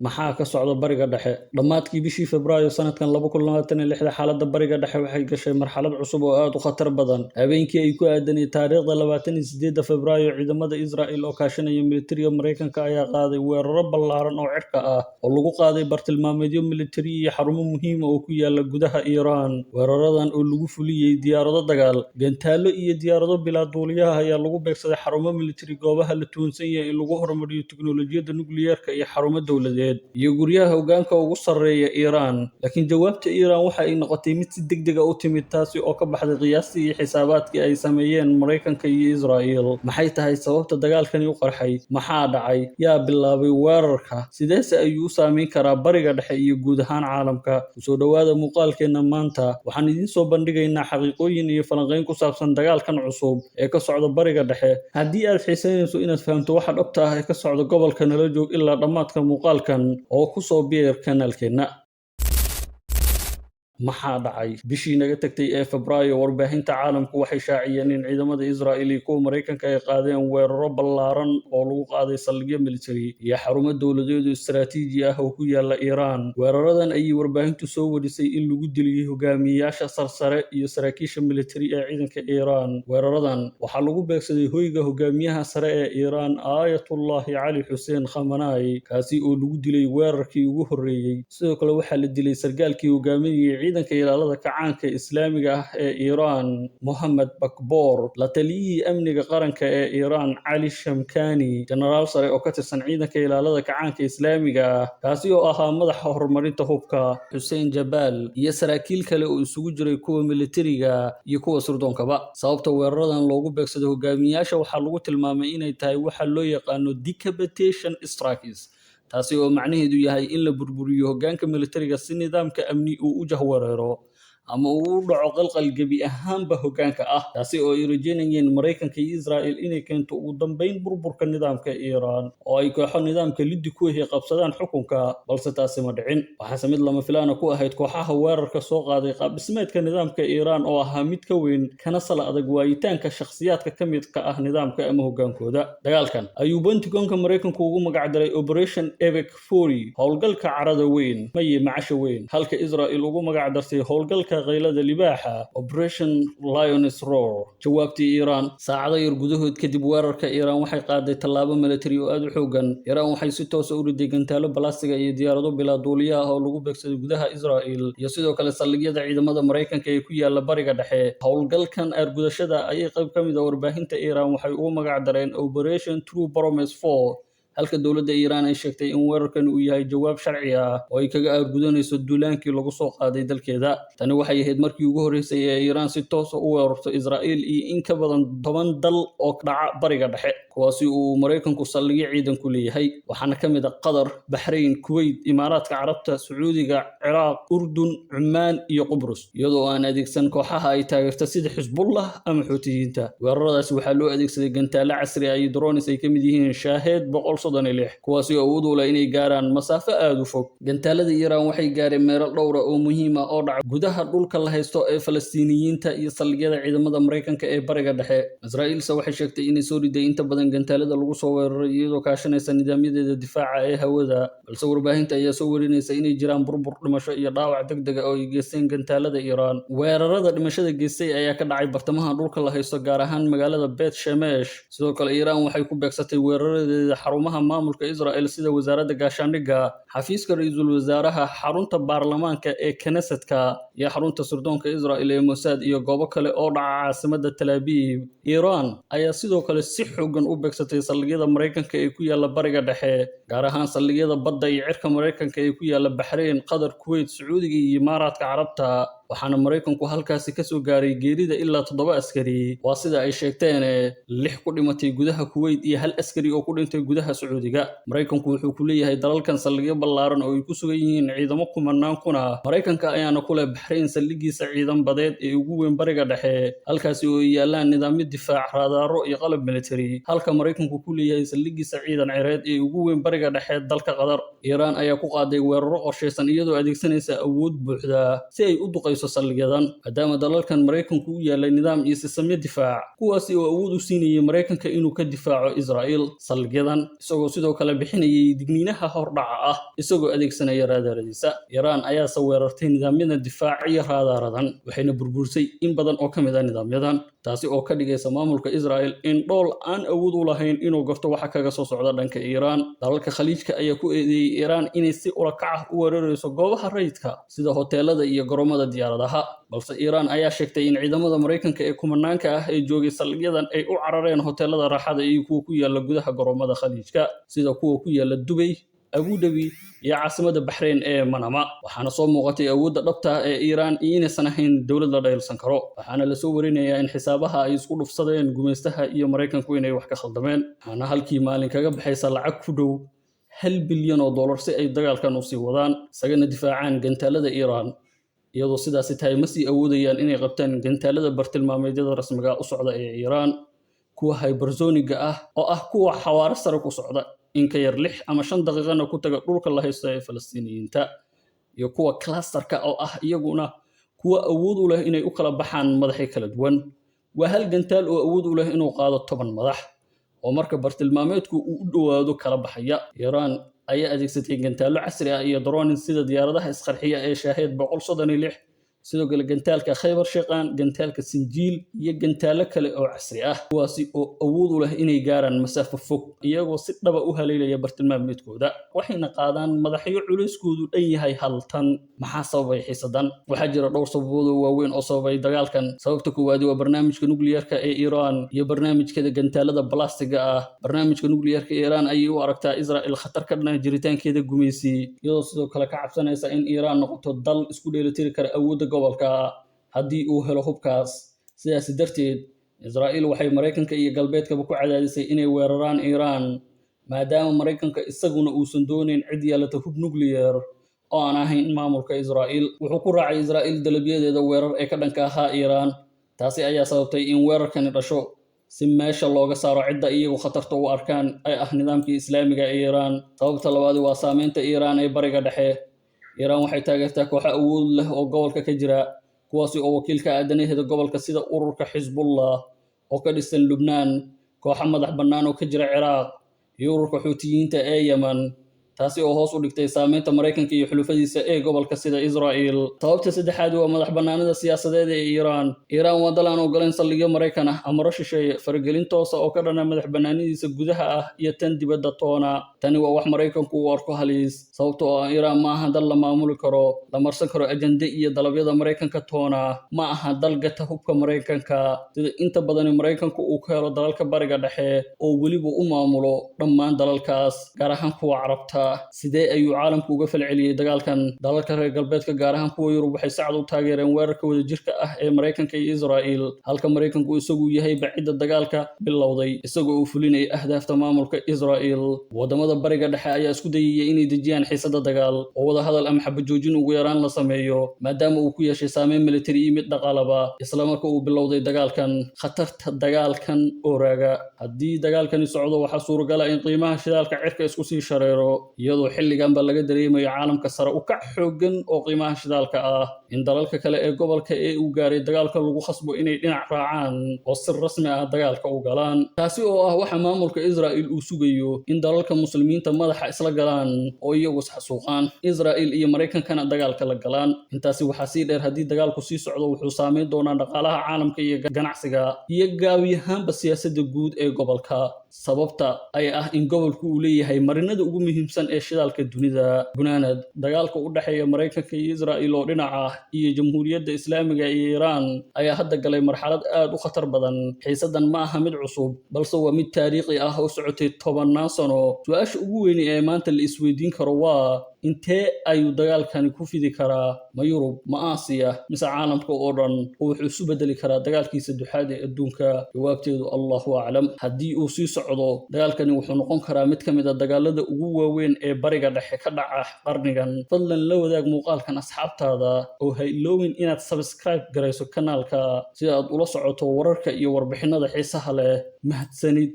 Maxaa ka socda Bariga Dhexe? Dhammaadkii bishii Febraayo sanadkan 2026, xaaladda Bariga Dhexe waxay gashay marxalad cusub oo aad u khatar badan. Habeenkii ay ku aadanayd taariikhda 28 Febraayo, ciidamada Israa'il oo kaashanaya militariga Mareykanka ayaa qaaday weerarro ballaaran oo cirka ah oo lagu qaaday bartilmaameedyo militari iyo xarumo muhiim ah oo ku yaalla gudaha Iiraan. Weeraradan oo lagu fuliyey diyaarado dagaal, gantaallo iyo diyaarado bilaa duuliyaha ayaa lagu beegsaday xarumo militari, goobaha la tuhunsan yahay in lagu horumariyo tiknoolajiyadda nukliyeerka iyo xarumo dowladeed iyo guryaha hoggaanka ugu sarreeya Iiraan. Laakiin jawaabta Iiraan waxa ay noqotay mid si degdeg ah u timid, taasi oo ka baxday qiyaastii iyo xisaabaadkii ay sameeyeen Mareykanka iyo Israa'iil. Maxay tahay sababta dagaalkani u qarxay? Maxaa dhacay? Yaa bilaabay weerarka? Sideese ayuu u saameyn karaa Bariga Dhexe iyo guud ahaan caalamka? Kusoo dhowaada muuqaalkeena maanta. Waxaan idiin soo bandhigaynaa xaqiiqooyin iyo falanqayn ku saabsan dagaalkan cusub ee ka socda Bariga Dhexe. Haddii aad xiisaynayso inaad fahamto waxa dhabta ah ee ka socda gobolka, nala joog ilaa dhammaadka muuqaalkan oo ku soo biir kanaalkeenna. Maxaa dhacay bishii naga tagtay ee Febraayo? Warbaahinta caalamku waxay shaaciyeen in ciidamada Israa'il iyo kuwa Mareykanka ay qaadeen weeraro ballaaran oo lagu qaaday saldhigyo militari iyo xarumo dowladeed oo istaraatiiji ah oo ku yaala Iiraan. Weeraradan ayay warbaahintu soo warisay in lagu diliyey hogaamiyeyaasha sarsare iyo saraakiisha militari ee ciidanka Iiraan. Weeraradan waxaa lagu beegsaday hoyga hogaamiyaha sare ee Iiraan, Aayatullaahi Cali Xuseen Khamanai, kaasi oo lagu dilay weerarkii ugu horreeyey. Sidoo kale waxaa la dilay sargaalkii hogaaminayay ciidanka ilaalada kacaanka Islaamiga ah ee Iiraan, Mohamed Bakboor, la taliyihii amniga qaranka ee Iiraan, Cali Shamkani, jenaraal sare oo ka tirsan ciidanka ilaalada kacaanka Islaamiga ah, kaasi oo ahaa madaxa horumarinta hubka, Xuseen Jabaal, iyo saraakiil kale oo isugu jiray kuwa militariga iyo kuwa surdoonkaba. Sababta weeraradan loogu beegsaday hogaamiyayaasha waxaa lagu tilmaamay inay tahay waxa loo yaqaano decapitation strikes, taasi oo macnaheedu yahay in la burburiyo hoggaanka militariga si nidaamka amni uu u jahwareero ama uu u dhaco qalqal gebi ahaanba hoggaanka ah, taasi oo ay rajeynayeen Maraykanka iyo Israa'il inay keento ugu dambeyn burburka nidaamka Iiraan oo ay kooxo nidaamka liddi ku ahi qabsadaan xukunka. Balse taasi ma dhicin. Waxaase mid lama filaana ku ahayd kooxaha weerarka soo qaaday qaab dhismeedka nidaamka Iiraan oo ahaa mid ka weyn kana sala adag waayitaanka shakhsiyaadka ka midka ah nidaamka ama hoggaankooda. Dagaalkan ayuu Pentagonka Maraykanku ugu magacdaray Operation Epic Fury, howlgalka carada weyn maye macasha weyn, halka Israa'il ugu magacdartay howlgalka qaylada libaaxa, Operation Lion's Roar. Jawaabtii Iiraan: saacado yar gudahood kadib weerarka, Iiraan waxay qaaday tallaabo military oo aad u xoogan. Iiraan waxay si toos ah u riday gantaalo balastiga iyo diyaarado bilaa duuliyaha ah oo lagu beegsaday gudaha Israa'il iyo sidoo kale saldhigyada ciidamada Maraykanka ee ku yaala Bariga Dhexe. Howlgalkan aargudashada ayay qayb ka mid ah warbaahinta Iiraan waxay ugu magac dareen Operation True Promise 4, halka dowladda Iiraan ay sheegtay in weerarkan uu yahay jawaab sharci ah oo ay kaga aargudanayso duulaankii lagu soo qaaday dalkeeda. Tani waxay ahayd markii ugu horreysay ee Iiraan si toos ah u weerarto Israa'iil iyo in ka badan 10 dal oo dhaca Bariga Dhexe, kuwaasi uu Maraykanku saldhigyo ciidan ku leeyahay. Waxaana ka mid ah Qatar, Baxrayn, Kuwait, Imaaraadka Carabta, Sacuudiga, Ciraaq, Urdun, Cumaan iyo Qubrus, iyadoo aan adeegsan kooxaha ay taageerta sida Xisbullah ama Xuutiyiinta. Weeraradaasi waxaa loo adeegsaday gantaalo casri ah iyo drones ay ka mid yihiin Shaaheed 136, kuwaasi oo awood u leh inay gaaraan masaafo aad u fog. Gantaalada Iiraan waxay gaareen meelo dhowra oo muhiim ah oo dhaca gudaha dhulka la haysto ee Falastiiniyiinta iyo saldhigyada ciidamada Maraykanka ee Bariga Dhexe. Israa'iilse waxay sheegtay inay soo riday inta badan gantaalada lagu soo weeraray iyadoo kaashanaysa nidaamyadeeda difaaca ee hawada, balse warbaahinta ayaa soo warinaysa inay jiraan burbur, dhimasho iyo dhaawac degdeg ah oo ay geysteen gantaalada Iiraan. Weerarada dhimashada geystay ayaa ka dhacay bartamaha dhulka la haysto, gaar ahaan magaalada Bet Shemesh. Sidoo kale Iiraan waxay ku beegsatay weeraradeeda xarumaha maamulka Israa'il, sida wasaaradda gaashaandhigga, xafiiska ra'iisul wasaaraha, xarunta baarlamaanka ee Knessetka iyo xarunta sirdoonka Israa'il ee Mossad, iyo goobo kale oo dhaca caasimadda Tel Aviv. Iiraan ayaa sidoo kale si xooggan u beegsatay saldhigyada Maraykanka ee ku yaala Bariga Dhexe, gaar ahaan saldhigyada badda iyo cirka Maraykanka ee ku yaala Baxrayn, Qatar, Kuwait, Sacuudiga iyo Imaaraadka Carabta. Waxaana Maraykanku halkaasi ka soo gaaray geerida ilaa toddoba askari, waa sida ay sheegteen: lix ku dhimatay gudaha Kuwait iyo hal askari oo ku dhintay gudaha Sacuudiga. Maraykanku wuxuu ku leeyahay dalalkan saldhigyo ballaaran oo ay ku sugan yihiin ciidamo kumanaan kuna. Maraykanka ayaana ku leh Baxrayn saldhigiisa ciidan badeed ee ugu weyn Bariga Dhexe, halkaasi oo ay yaalaan nidaamyo difaac, raadaaro iyo qalab military, halka Maraykanku ku leeyahay saldhigiisa ciidan cireed ee ugu weyn Bariga Dhexe dalka Qatar. Iiraan ayaa ku qaaday weeraro qorshaysan iyadoo adeegsanaysa awood buuxda si ay u duqayso saldhigyadan, maadaama dalalkan Maraykanku u yaalay nidaam iyo sisamyo difaac, kuwaasi oo awood u siinayay Maraykanka inuu ka difaaco Israa'iil saldhigyadan, isagoo sidoo kale bixinayay digniinaha hordhaca ah isagoo adeegsanaya raadaradiisa. Iiraan ayaase weerartay nidaamyada difaac iyo raadaaradan, waxayna burbursay in badan oo ka mid ah nidaamyadan, taasi oo ka dhigaysa maamulka Israa'iil in dhool aan awood u lahayn inuu garto waxa kaga soo socda dhanka Iiraan. Dalalka Khaliijka ayaa ku eedeeyey Iiraan inay si ula kac ah u weerarayso goobaha rayidka sida hoteelada iyo garoomada diyaaradaha, balse Iiraan ayaa sheegtay in ciidamada Maraykanka ee kumanaanka ah ee joogay saldhigyadan ay u carareen hoteelada raaxada iyo kuwa ku yaala gudaha garoomada Khaliijka, sida kuwa ku yaala Dubay, Abu Dhabi iyo caasimadda Baxrayn ee Manama. Waxaana soo muuqatay awoodda dhabta ah ee Iiraan iyo inaysan ahayn dowlad la dhaylsan karo, waxaana lasoo warinayaa in xisaabaha ay isku dhufsadeen gumaystaha iyo Maraykanku inay wax ka khaldameen, waxaana halkii maalin kaga baxaysa lacag ku dhow $1 bilyan si ay dagaalkan u sii wadaan isagana difaacaan gantaalada Iiraan. Iyadoo sidaasi tahay, ma sii awoodayaan inay qabtaan gantaalada bartilmaameedyada rasmiga u socda ee Iiraan, kuwa hypersonic-ga ah oo ah kuwa xawaare sare ku socda, in ka yar 6 ama 5 daqiiqana ku taga dhulka la haysto ee Falastiiniyiinta, iyo kuwa clusterka oo ah iyaguna kuwa awood u leh inay u kala baxaan madaxyo kala duwan. Waa hal gantaal oo awood u leh inuu qaado 10 madax oo marka bartilmaameedku uu u dhowaado kala baxaya. Iiraan ayaa adeegsatay gantaallo casri ah iyo drones sida diyaaradaha isqarxiya ee Shaaheed 136, sidoo kale gantaalka Khaybar Sheeqaan, gantaalka Sinjiil iyo gantaallo kale oo casri ah, kuwaasi oo awood u leh inay gaaraan masaafo fog iyagoo si dhaba u haleelaya bartilmaameedkooda, waxayna qaadaan madaxyo culayskoodu dhan yahay 1 tan. Maxaa sababay xiisadan? Waxaa jira dhowr sababood oo waaweyn oo sababay dagaalkan. Sababta koowaadi waa barnaamijka nukliyeerka ee Iiraan iyo barnaamijkeeda gantaalada balastiga ah. Barnaamijka nukliyeerka Iiraan ayay u aragtaa Israel khatar ka dhana jiritaankeeda gumaysi, iyadoo sidoo kale ka cabsanaysa in Iiraan noqoto dal isku dheelitiri kara awoodda gobolka haddii uu helo hubkaas. Sidaas darteed, Israa'iil waxay Maraykanka iyo galbeedkaba ku cadaadisay inay weeraraan Iiraan, maadaama Maraykanka isaguna uusan doonayn cid yeelata hub nukliyeer oo aan ahayn maamulka Israa'iil. Wuxuu ku raacay Israa'iil dalabyadeeda weerar ee ka dhanka ahaa Iiraan. Taasi ayaa sababtay in weerarkani dhasho si meesha looga saaro cidda iyagu khatarta u arkaan ee ah nidaamkii Islaamiga ee Iiraan. Sababta labaadi waa saameynta Iiraan ee Bariga Dhexe. Iiraan waxay taageertaa kooxo awood leh oo gobolka ka jira, kuwaasi oo wakiilka aadanaheeda gobolka, sida ururka Xisbullah oo ka dhisan Lubnaan, kooxo madax bannaan oo ka jira Ciraaq iyo ururka Xuutiyiinta ee Yemen, taasi oo hoos u dhigtay saameynta Maraykanka iyo xulufadiisa ee gobolka sida Israa'iil. Sababta saddexaad waa madax bannaanida siyaasadeed ee Iiraan. Iiraan waa dal aan ogolayn saldhigyo Maraykan ah, amaro shisheeye, faragelin toosa oo ka dhana madax bannaanidiisa gudaha ah iyo tan dibadda toona. Tani waa wax Maraykanku uu arko halis, sababtoo ah Iiraan ma aha dal la maamuli karo, la marsan karo ajande iyo dalabyada Maraykanka toona. Ma aha dal gata hubka Maraykanka sida inta badani Maraykanku uu ka helo dalalka Bariga Dhexe oo weliba u maamulo dhammaan dalalkaas, gaar ahaan kuwa Carabta. Sidee ayuu caalamku uga falceliyey dagaalkan? Dalalka reer galbeedka, gaar ahaan kuwa Yurub, waxay si cad u taageereen weerarka wadajirka ah ee Maraykanka iyo Israa'iil, halka Maraykanku isagu yahay bacidda dagaalka bilowday isagoo uu fulinayay ahdaafta maamulka Israa'iil. Wadamada Bariga Dhexe ayaa isku dayaya inay dejiyaan xiisada dagaal oo wadahadal ama xabajoojin ugu yaraan la sameeyo, maadaama uu ku yeeshay saameyn militari iyo mid dhaqaalaba isla marka uu bilowday dagaalkan. Khatarta dagaalkan oo raaga: haddii dagaalkani socdo, waxaa suuragala in qiimaha shidaalka cirka isku sii shareero, iyadoo xilliganba laga dareemayo caalamka sare u kac xooggan oo qiimaha shidaalka ah, in dalalka kale ee gobolka ee uu gaaray dagaalka lagu khasbo inay dhinac raacaan oo si rasmi ah dagaalka u galaan, taasi oo ah waxa maamulka Israa'iil uu sugayo, in dalalka Muslimiinta madaxa isla galaan oo iyagu isxasuuqaan, Israa'iil iyo Maraykankana dagaalka la galaan. Intaasi waxaa sii dheer, haddii dagaalku sii socdo, wuxuu saameyn doonaa dhaqaalaha caalamka iyo ganacsiga iyo gaabiyahaanba siyaasadda guud ee gobolka, sababta ay ah in gobolku uu leeyahay marinada ugu muhiimsan ee shidaalka dunida. Gunaanad: dagaalka u dhexeeya Maraykanka iyo Israa'iil oo dhinac ah iyo Jamhuuriyadda Islaamiga iyo Iiraan ayaa hadda galay marxalad aad u khatar badan. Xiisadan ma aha mid cusub, balse waa mid taariikhi ah oo socotay tobannaan sano. Su-aasha ugu weyni ee maanta la isweydiin karo waa: intee ayuu dagaalkani ku fidi karaa? Ma Yurub, ma Aasiya, mise caalamka oo dhan, oo wuxuu isu bedeli karaa dagaalkii saddexaad ee adduunka? Jawaabteedu Allahu aclam. Haddii uu sii socdo dagaalkani, wuxuu noqon karaa mid ka mid a dagaalada ugu waaweyn ee Bariga Dhexe ka dhaca qarnigan. Fadlan la wadaag muuqaalkan asxaabtaada oo ha iloowin inaad subscribe garayso kanaalka si aad ula socoto wararka iyo warbixinada xiisaha leh. Mahadsanid.